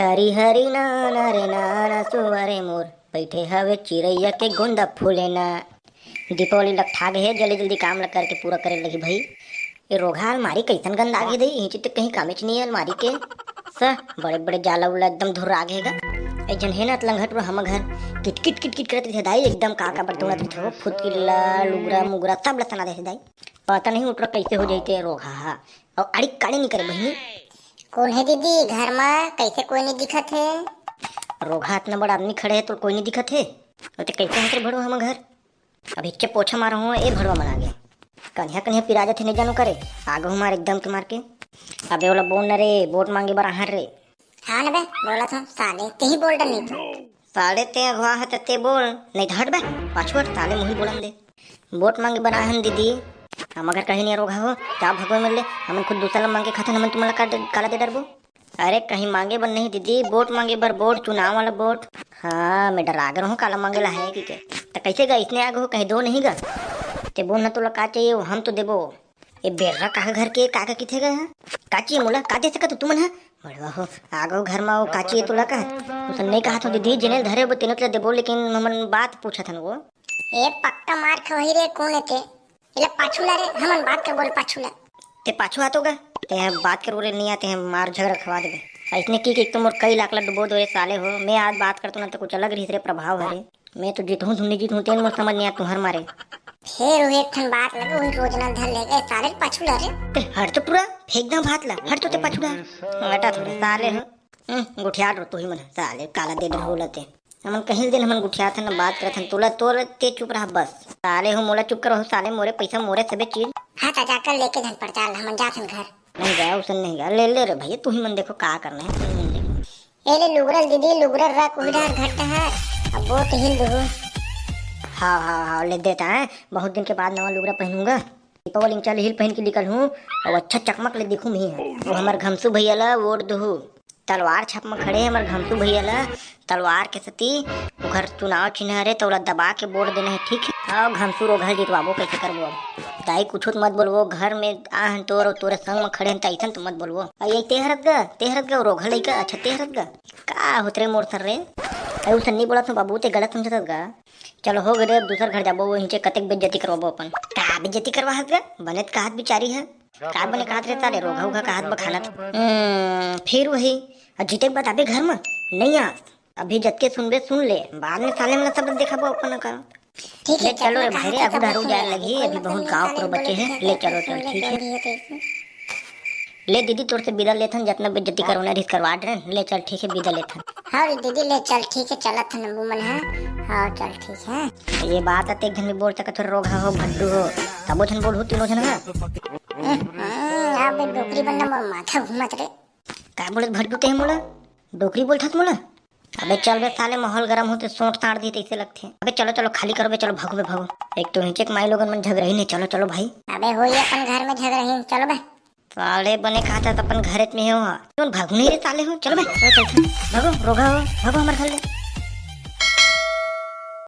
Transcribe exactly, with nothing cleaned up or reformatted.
हरी हरी नाना रे नाना सुअरे मोर, बैठे हवे चिरैया के गोंदा फूले ना। दीपावली लग ठा गे हे, जल्दी जल्दी काम ला करके पूरा करे लगी भाई। ये रोगहा अलमारी कैसन गंदा गे दई, इही चीज तो कहीं कामेच नहीं है अलमारी के। स बड़े बड़े जाला उला एकदम धुर्रा गे गा। एक जन हे ना लंगट रो हम घर, किट किट किट किट करत रहिथे दाई, एकदम का का बटोरत रहिथे वो, फुतकी ला लुगरा मुगरा सब ला सना देथे दाई। पता नहीं उठरा कैसे हो जाइते रोगहा। और अड़ी काड़ी नहीं करे बहिनी। कौन है दीदी घर में, कैसे कोई नहीं दिखत है? रोगहा इतना बड़ा आदमी खड़े है तो कोई नहीं दिखत है। और ते कैसे हंस रे भड़वा हम घर? अब हिच्चे पोछा मारो हूँ, ए भड़वा मन आ गया। कन्हिया कन्हिया पिरा जाथे नहीं जानू करे। आगे हूँ मार एकदम के मार के। अबे ओला बोल न रे, वोट मांगे बर आहर रे। हाँ न बे, बोला था साले, ते ही बोल डर नहीं था। साले ते अगवा है ते बोल, नहीं तो हट बे, पाछू हट, साले मुही बोलन दे। वोट मांगे बर आहन दीदी, हम अगर कहीं नहीं रोगहा हो, क्या भगवे मिल ले, हमन खुद दूसरा ला मांग के खाथन, हमन तुमन ला का दे-, काला दे डरबो? अरे कहीं मांगे बर नहीं दीदी, वोट मांगे बर, वोट, चुनाव वाला वोट। हाँ, मैं डरा गे रहूँ, काला मांगे ला है कि के। त कैसे गा, इसने आगे हो, कहीं दो नहीं गा। ते बोल ना तोला का चाहिए, वो हम तो देबो। ए बेर्रा कहाँ घर के, का का किथे गा? का चाहिए मोला, का दे सकत हो तुमन ह? बड़वा हो, आगो घर मा वो का चाहिए तोला का? उसन नहीं कहा था दीदी, जेने धरे वो तेने तला देबो, लेकिन हमन बात पूछा था वो। ए पक्का मार खवही रे, कौन है ते? एला पाछू ला रे, हमन बात कर बोल पाछू ला। ते पाछू आतो गा, ते ह बात कर बोले नहीं आते हैं, मार झगड़ा खवा देबे। ऐसने की, की एक तो मोर कई लाख ला डुबो दो रे साले हो, मैं आज बात करतो ना तो कुछ अलग रही रे प्रभाव हरे। मैं तो जीतहूँ धुन नहीं जीतहूँ, तेन मोर समझ नहीं आ तुहर मारे। फिर वो एक ठन बात लगे, वही रोजना धर ले गए, साले पाछू ला रे। ते हट तो पूरा, फेंक दा भात ला, हट तो ते पाछू ला। हटा थोड़ा, साले हो। हम्म, गुठियार रो तू ही मन, साले काला दे डर होला ते। हमन कहीं दिन हमन गुठियात हन, बात करत हन, तोला, तोला ते चुप रहा बस। साले हो मोला चुप करो, साले मोरे पैसा मोरे सबे चीज। हाँ, त जाकर लेके धन पड़ताल, हमन जात हन घर। नहीं गया, उसन नहीं गया, ले ले रे भैया, तू ही मन देखो का करना है, तू ही मन देखो। ए ले लुगरल दीदी, लुगरल रख उधर घट है, अब वो तो हिल दू। हाँ, हाँ, हाँ, ले देता है, बहुत दिन के बाद नवा लुगरा पहनूंगा। दीपावली में चल हिल पहन के निकल हूँ, और अच्छा चकमक ले दिखूँ ही है। वो हमर घमसू भैया ला वोट दहू। तलवार छाप में खड़े हमर घमसू भैया ला, तलवार के सती ओकर चुनाव चिन्ह हरे, त ओला दबा के वोट देना है, ठीक है? आओ घमसू रोघा जितवाबो, कैसे करबो अब? दाई कुछ तो मत बोलबो, घर में आहन तोर, तोरे संग में खड़े हन, त अइसन तो मत बोलबो। आ ये तेहरत गा, तेहरत गा, रोघा लइका, अच्छा तेहरत गा। का होत रे मोर सर रे? अरे उसन नहीं बोलत हूँ बाबू, ते गलत समझत गा। चलो हो गए रे, अब दूसर घर जाबो, वो हिंचे कतेक बेइज्जती करवाबो अपन। का बेइज्जती करवा हत गा? बने त कहत बिचारी है। का बने कहत रे साले, रोघा उघा कहत बखानत। हम्म, फिर वही, आ जीते के बाद आबे घर में? नहीं आ। अभी जतके सुनबे सुन ले, बाद में साले मन सब देखाबो अपन का। ठीक है, ले चलो रे भाई रे, अगू ढारू जाए लगी, अभी बहुत गाँव करो बच्चे हैं। ले चलो, चल ठीक है। ले दीदी तोर से बिदा लेथन, जतना बेइज्जती करवाना रिस करवा डरे। ले चल ठीक है, बिदा लेथन। हाँ रे दीदी, ले चल ठीक है, चलत हन वो मन है। हाँ चल ठीक है। ये बात है, एक जन भी बोल सकत हो, रोघा हो, भड्डू हो, तबो झन बोलहू तीनों झन है। हम्म, हम्म, अबे डोकरी बनना मोर माथा घूमत रे। का बोलत भड्डू ते मोला? डोकरी बोलथस मोला? अबे चल बे साले, माहौल गरम होते सोंट ताड़ दी तैसे लगथे। अबे चलो चलो, खाली करो बे, चलो भागो बे भागो। एक तो हिंचे के माई लोगन मन झगड़ही नहीं, चलो चलो भाई। अबे होई अपन घर में झगड़ही, चलो बे। साले बने कहा था अपन घरे में हो, क्यों भागू नहीं रे साले हो, चलो बे, चलो चलो, भागो रोघा हो, भागो हमारे घर ले।